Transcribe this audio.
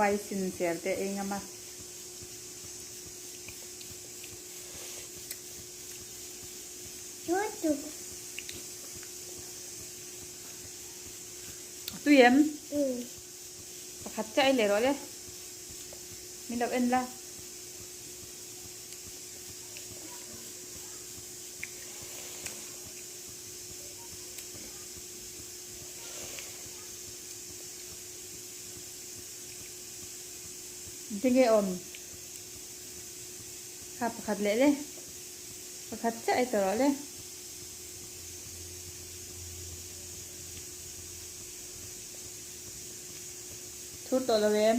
Huaisin ser te ei ngam a. Tui em? Pakhat chiah ei leh rawh le. Min lo en la. Tinge awm? Kha pakhat leh le. Pakhat chiah ei tawh rawh le. Thur tawh lo em?